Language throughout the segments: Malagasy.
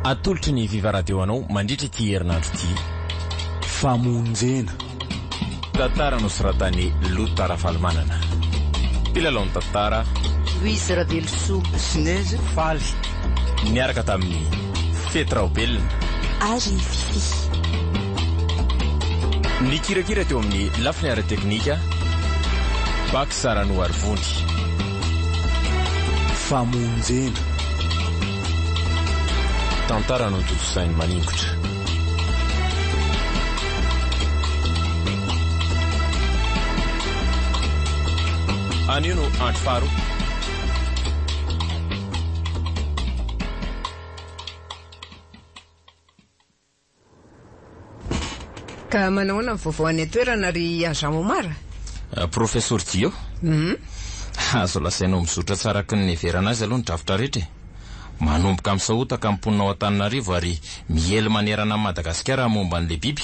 Atolotry ny Viva Radio anao mandritra ity herinandro ity. Famonjena. Tantara nosoratan'i Lota Rafalimanana. Mpilalao ny tantara. Louise Ravelosoa. Sinezy Faly. Niaraka tamin'i Fety Raobelina. Ary Fiffi. Nikirakira teo amin'ny lafiny ara-teknika, Bax Ranoarivony. Famonjena. Tantara notontosain'i Maningotra. Anio no andro faharoa. Ka manahoana ny vaovao any an-toerana ry Agent Omar? Professor Dio? Azo lazaina ho mizotra tsara araka ny niheverana azy aloha ny drafitra rehetra e! Manomboka misahotaka ny mponina ao Antananarivo ary miely manerana an'i Madagasikara momba an'ilay biby.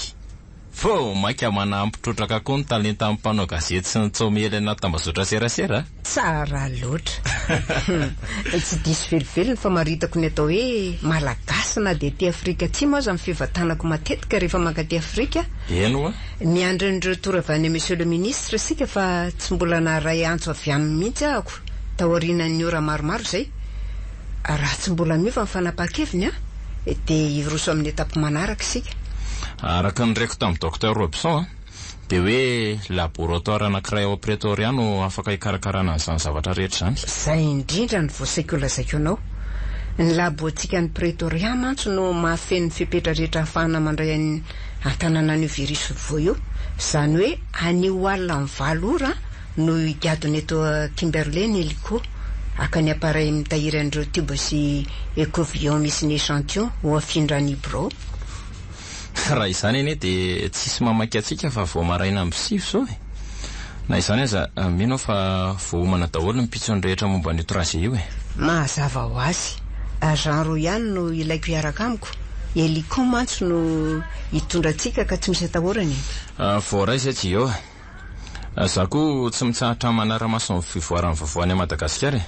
Vao mainka manampy trotraka koa ny talentan'ny mpanao gazety sy ny tsaho miely anaty tambazotra serasera a! Tsara loatra. Tsy diso velively ny famaritako ny atao hoe Malagasy na dia aty Afrika Atsimo aza ny fivantanako matetika rehefa mankaty Afrika. Eny oa. Miandry ny retour avy any Monsieur le Ministre isika fa tsy mbola naharay antso avy aminy mihitsy ahako taorianan'ny ora maromaro izay. Raha tsy mbola miova ny fanapahan-keviny an, dia hiroso amin'ny étape manaraka isika. Araka ny reko tamin'i Docteur Robson an, dia hoe laboratoire anankiray ao Pretoria no afaka hikarakarana an'izany zavatra rehetra izany. Izay indrindra no voasaiko holazaiko anao. Ny labo-ntsika any Pretoria mantsy no mahafeno ny fepetra rehetra ahafahana mandray an-tanana an'io virus vaovao io. Izany hoe anio alina amin'ny valo ora no higadona eto Kimberley ny hélico haka ny appareil mitahiry an'ireo tube sy écouvillon misy ny échantillon ho afindra any birao. Raha izany anie dia tsisy mamaky antsika fa vao maraina amin'ny sivy izao e! Na izany aza, mino aho fa voaomana daholo ny pitsony rehetra momba an'io trajet io e! Mazava ho azy. Agent roa ihany no ilaiko hiaraka amiko. Hélico mantsy no hitondra antsika ka tsy misy atahorana e! Voaray izay Jio a! Za koa tsy mitsahatra manara-maso ny fivoaran'ny vaovao any Madagasikara e!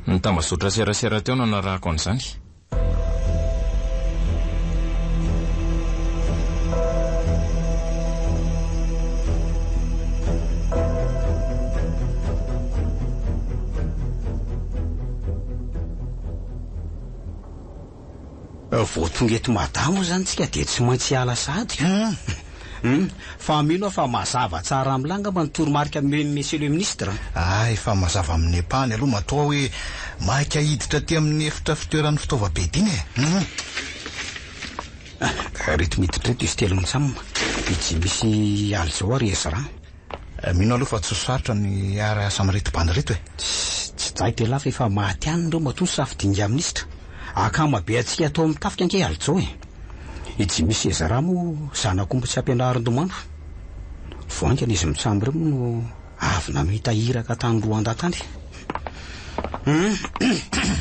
Ny tambazotra serasera teo no nanarahako an'izany. Vao tonga eto Mada moa izany tsika dia tsy maintsy hiala sahady ka. Hum, fa mino aho fa mazava tsara amin'lah angamba ny toromarika nomen'i Monsieur le Ministre. Ah, efa mazava amin'ny ampahany aloha matoa hoe maika hiditra aty amin'ny efitra fitoeran'ny fitaovam-piadiana e. Hum. Ireto miditra ireto izy telo mitsam, i Jimmy sy i Aljo ary i Ezra. Mino aloha fa tsy ho sarotra ny hiara-hiasa amin'ireto bandy ireto e. Tsy jaiko elah fa efa maty any ireo matoa nisafidy ingahy minisitra. Akama be antsika ato amin'ny tafika ange Aljo e. I Jimmy sy Ezra moa zanak'omby tsy ampianarin-domano. Vao haingana izy mitsam ireo moa no avy namita iraka tany Rwanda tany. Hum.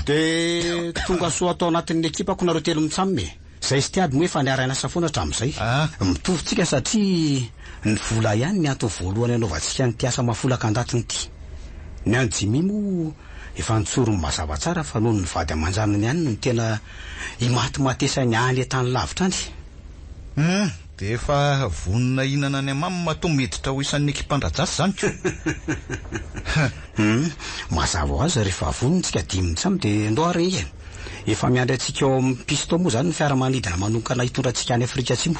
Dia tonga soa ato anatin'ny ekipako nareo telo mitsam e. Zay sy Tiady moa efa niara-niasa foana hatramin'izay. Mitovy tsika satria ny vola ihany ny antony voalohany anaovantsika an'ity asa mahafolaka an-datiny ity. Ny an'i Jimmy moa efa notsoriny mazava tsara fa noho ny vady aman-janany ihany no tena imatimatesany any an-tany lavitra any. Hum, dia efa vonona hihinana ny amamy matoa miditra ho isan'ny ekipan-dRajatsy izany ko! Hum, mazava ho azy rehefa vonona tsika dimy mitsam dia ndao ary e! Efa miandry antsika ao amin'ny piste ao moa izany ny fiaramanidina manokana hitondra antsika any Afrika Atsimo.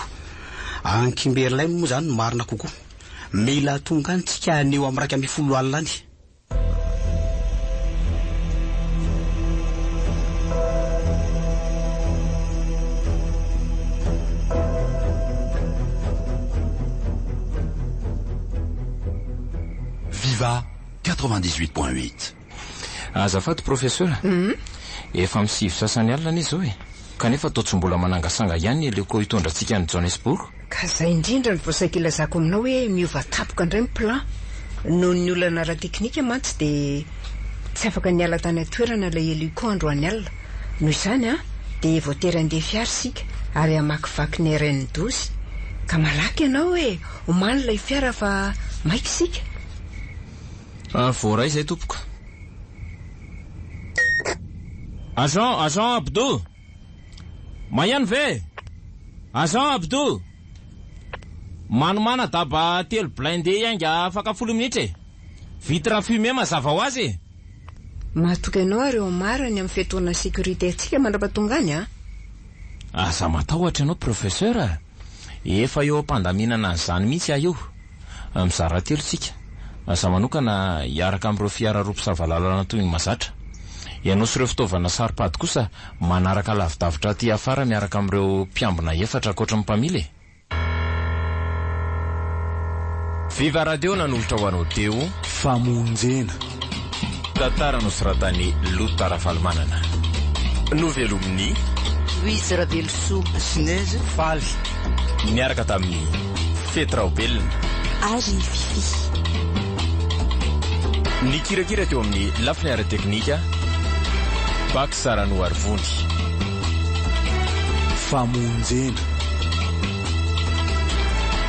Any Kimberley moa izany no marina kokoa. Mila tonga any tsika anio amin'ny 11 alina any. Viva 98.8. Azafady Professeur, efa amin'ny sivy sasany alina anie izao e! Kanefa toa tsy mbola manangasanga ihany ny hélico hitondra antsika any Johannesburg. Ka izay indrindra no vao saika ilazako aminao hoe miova tampoka indray ny plan. Noho ny olana ara-teknika mantsy dia tsy afaka niala tany an-toerana ilay hélico androany alina. Noho izany an, dia voatery handeha fiara isika ary hamakivaky ny RN 12. Ka malaky ianao e! Omano ilay fiara fa maika isika. Voaray izay tompoko. Agent, agent Abdou! Maheno ve? Agent Abdou! Manomàna daba telo blindé hiainga afaka folo minitra e! Vitre fumée mazava ho azy e! Matoky anao ary Omar ny amin'ny fiatoana sécurité antsika mandrapatonga any a! Aza matahotra ianao Professeur a! Efa eo am-pandaminana an'izany mihitsy aho io. Mizara telo tsika. Za manokana hiaraka amin'ireo fiara roa mpisava lalana toy ny mazatra. Ianao sy ireo fitaovana saro-pady kosa manaraka lavidavitra aty afara miaraka amin'ireo mpiambina efatra ankoatry ny mpamily e! Viva Radio nanolotra ho anao teo. Famonjena. Tantara nosoratan'i Lota Rafalimanana. Novelomin'i. Louise Ravelosoa. Sinezy Faly. Niaraka tamin'i Fety Raobelina. Ary Fiffi. Nikirakira teo amin'ny lafiny ara-teknika, Bax Ranoarivony. Famonjena.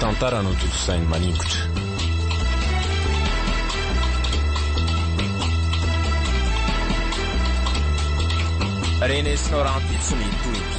Tantara notontosain'i Maningotra. Renesinao rahampitso ny tohiny.